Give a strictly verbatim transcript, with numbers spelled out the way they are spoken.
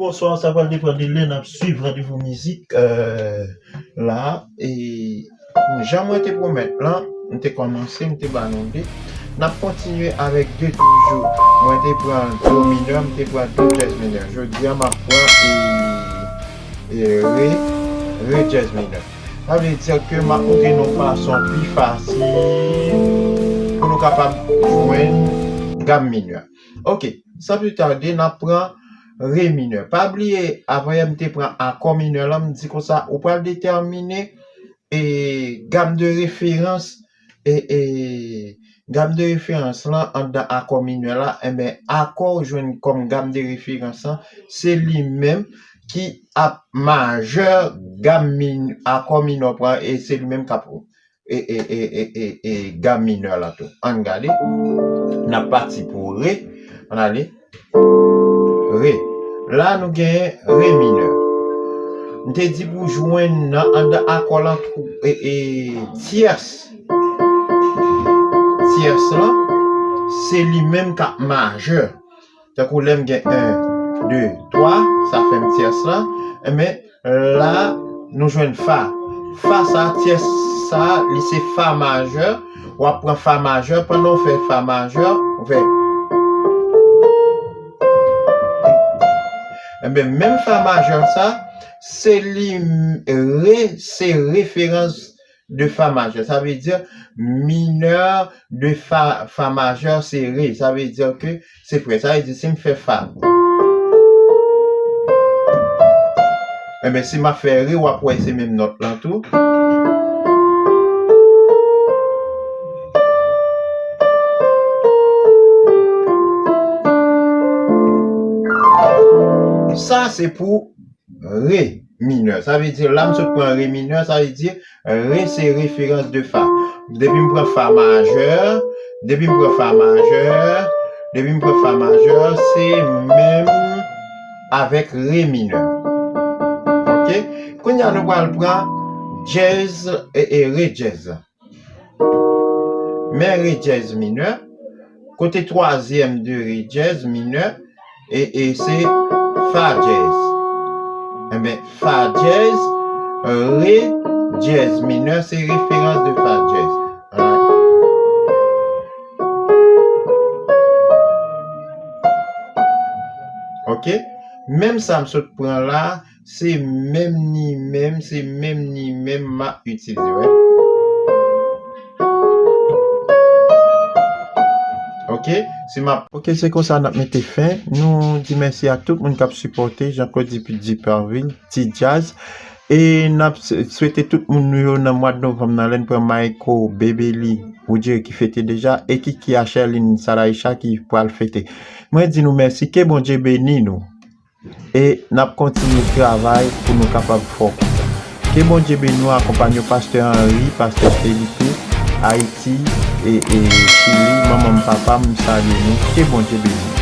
Bonswa, sa pral depann de lè n ap swiv randevou mizik, euh, la. E jan mwen te pwomèt lan, m te kòmanse, m te ba nou de. N ap kontinye avèk de toujou. Mwen te pran do minè, m te pran do dyèz minè. Jodi a, m ap pran e, e re, re dyèz minè. Sa vle di ke m ap montre nou fason pi fasil pou nou kapab jwenn gam minè. Ok, san pli tade, n ap pran re minè. Pa bliye, avanyè m te pran akò minè lan, m di konsa, ou pral detèmine e gam de referans, e, e gam de referans lan anndan akò minè la, enben, akò w jwenn kòm gam de referans lan, se li menm ki ap majè gam min-, akò minè w pran, e se li menm k ap e, e, e, e, e, e gam minè la tou. Ann gade. N ap pati pou re. Ann ale. Re. La, nou gen re minè. M te di pou jwenn nan anndan akò lan, e, e, tyès. Tyès lan, se li menm k ap majè. Tankou lè m gen en, de, twa, sa fè m tyès lan. Enben, la, nou jwenn fa. Fa sa, tyès sa, li se fa majè. W ap pran fa majè, pandan w fè fa majè, ou fè. Enben, menm fa majè sa, se li re, se referans de fa majè. Sa vle di minè de fa, fa majè se re. Sa vle di ke se frè. Sa vle di si m fè fa. Enben, si m ap fè re, w ap wè se menm nòt lan tou. Sa se pou re minè. Sa vle di, la m sot pran re minè, sa vle di, re se referans de fa. Depi m pran fa majè, depi m pran fa majè, depi m pran fa majè, se menm avèk re minè. Ok? Kounye a, nou pral pran dyèz e, e re dyèz. Men re dyèz minè, kote twazyèm de re dyèz minè, e, e se fa dyèz. Enben, fa dyèz, re dyèz minè, se referans de fa dyèz. Alright. Ok? Menm sa m sot pran la, se menm ni menm, se menm ni menm m ap itilize, wè. Ok, si m ap, ok, se konsa n ap mete fen. Nou di mèsi a tout moun k ap sipòte, Jean Claude Dupervil, Ti Jazz. E n ap s-, swete tout moun nou yo nan mwa de novanm nan, lè n pran Mayko, Bebeli, Woodjeri ki fete deja, e Kiki a Sherline Saraïcha ki pral fete. Mwen di nou mèsi, ke Bondye beni nou. E n ap kontinye travay pou nou kapab fò konsa. Ke Bondye beni w, akonpaye w, Pastè Henry, Pastè Felipe, Ayiti, e, e Chili, manman m, papa m, m salye nou. Ke Bondye beni w.